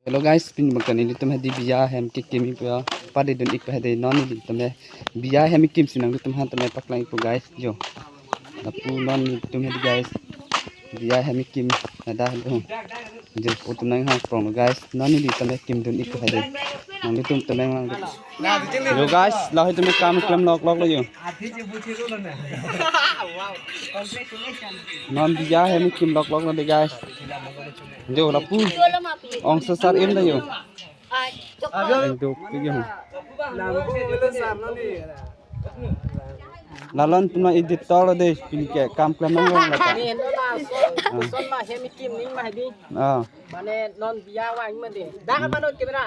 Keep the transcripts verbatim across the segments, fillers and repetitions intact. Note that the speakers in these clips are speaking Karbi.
Hello guys, pini abangke nelitum hedi biya hem kekim ikpo, padedun ikpo hedi, non nelitum he biya hem kekim si nanglitum aphan tame paklang ikpo guys, jo. Lapu non nelitum hedi guys, biya hem kekim, ada helo. Jirpo atum nanghang prong guys, non nelitum he kimdun ikpo hedi. Nanglitum tame lang. Yo guys, lahei tame kam klem loklok lo yo. Non biya hem kekim loklok lo dei guys. Jo lapu ong sesar im dei yo. Duk ke yo. Lalon puna editor lo dei, pini ke kam klem nang. Ni no la son, son ma hem kekim ning ma hedi. Ah. Mane non biya vang ma dei. Dak ma non camera.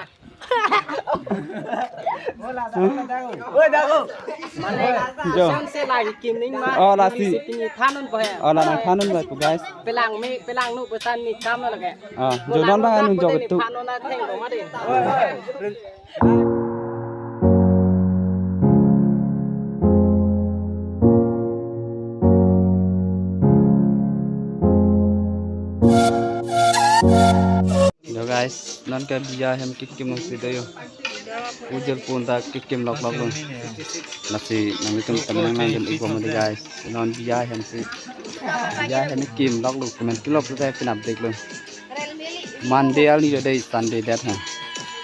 Oi, dago. Mane jo. Son se la kekim ning ma. Oh, lasi. Si pini than non po he. Oh, la nangthan non po guys. Pelang me, pelang nu pesan ni kam lo lagi. Ah, jo non bang anu jo betul. Than non na theng ko ma dei. Yo guys, non ke biya hem kekim nang si dei yo. Pu jirpo ta kekim loklok lo. Lasi nanglitum tame lang dun ikpo ma dei guys. Non biya hem si. Biya hem kekim loklo, comment kelok te pin update lo. Monday arni lo dei, Sunday det ha.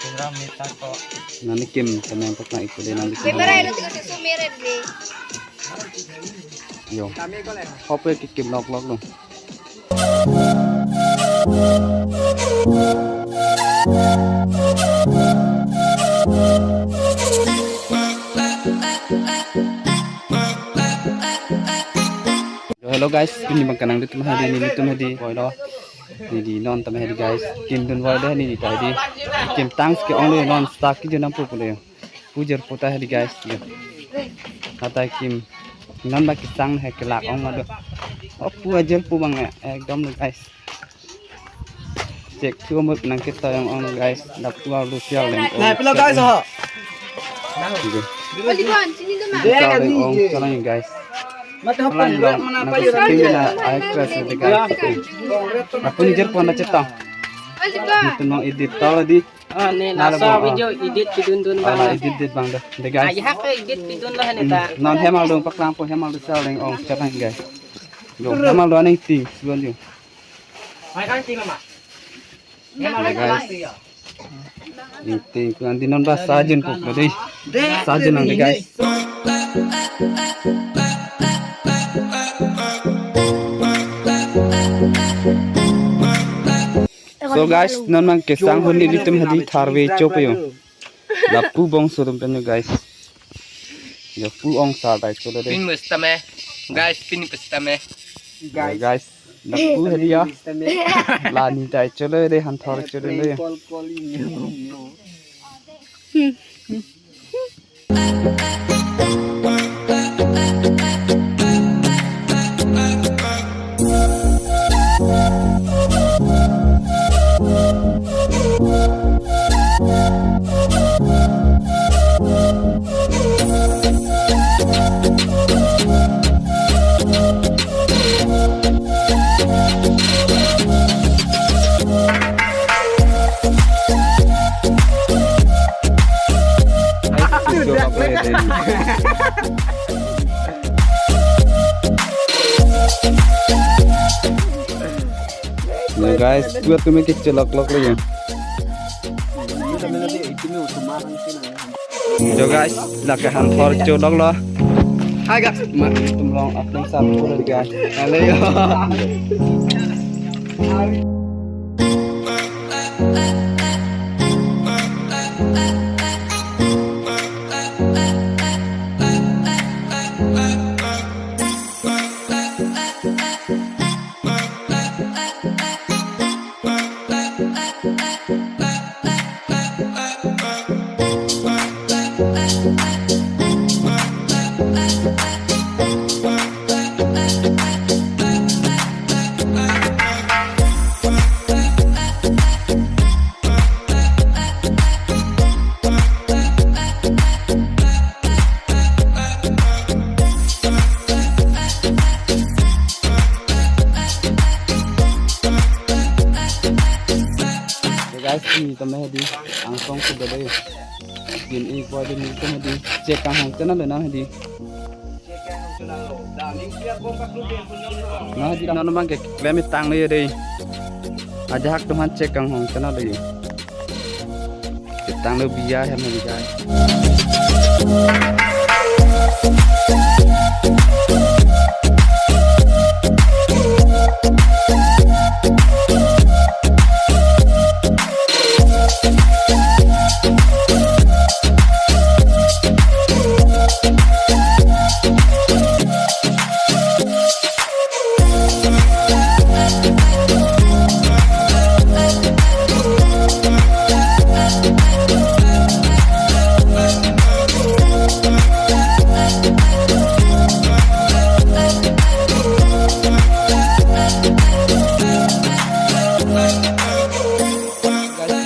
Program mita ko. Nangkekim tame paklang ikpo dei nangkekim. Camera ilo tiga susu meret dei. Yo. Hope kekim loklok lo. Yo, hello guys, pini abangke nanglitum hedi, nelitum hedi voi lo. Neli non tame hedi guys, kimdun voi lo neli ta hedi. Kim tangsi ke-ong lo non, seta kejun nangpo pu lo yo. Pu jirpo ta hedi guys, yo. Hatai kim non ba kesang he kelak ong ma do. Oh, pu ajirpo abang ya, ekdom lo guys. Chek thu amut nangketoyong ong guys, lapu arlo sial leng ong. Nah, pilo guys, ho. Gitu. Sial leng ong, sial leng guys. Mate hop. Sial leng ong, nangketing na actress hedi guys. Lapu ni jirpo na chetong. Nelitum non editor lo dei. Ah, ne laso video edit pidun dun bang. Ala edit edit bang dei. Dei guys. Ai ha ke edit pidun lo ne ta. Hmm. Non hem aldo paklangpo, hem aldo sial leng ong, sial leng guys. Yo, hem aldo aning ting, suan yo. Hai kan ting ma. Hem aldo guys. Ting ting, kuan di non ba sajun kok lo dei. Sajun nang dei guys. So guys, non mang kesang hon nelitum hedi tharve chopo yo. Lapu bongso atum pen yo guys. Yo pu ong sa dai cholo dei. Pin mustame. Guys, pin mustame. Guys. Guys, lapu hedi ya. La ni dai cholo dei, hanthor cholo dei. Call, call in. Yo guys, buat kami kecil lok-lok lagi. Yo guys, lake hanthor cholok lo. Hai guys, ma tum long apung sa pura guys. Halo yo. Guys, ini Tame hedi, angsong si dode. Gin ik boy di nelitum hedi. Chek kanghong channel lo nang hedi. Nang hedi non abang ke klem tanglo dei. Ajahak atum aphan chek kanghong channel lo. Tanglo biya hem hedi guys.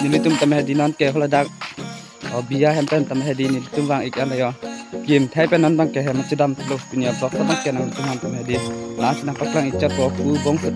Nelitum tame hedi non ke holadak. O biya hem pen tame hedi nelitum vang ik an yo. Kim thai pen non abang ke hem chedam lo pini a vlog abang ke nangtum aphan tame hedi. Lasi nangpaklang ik chotpo pu bong se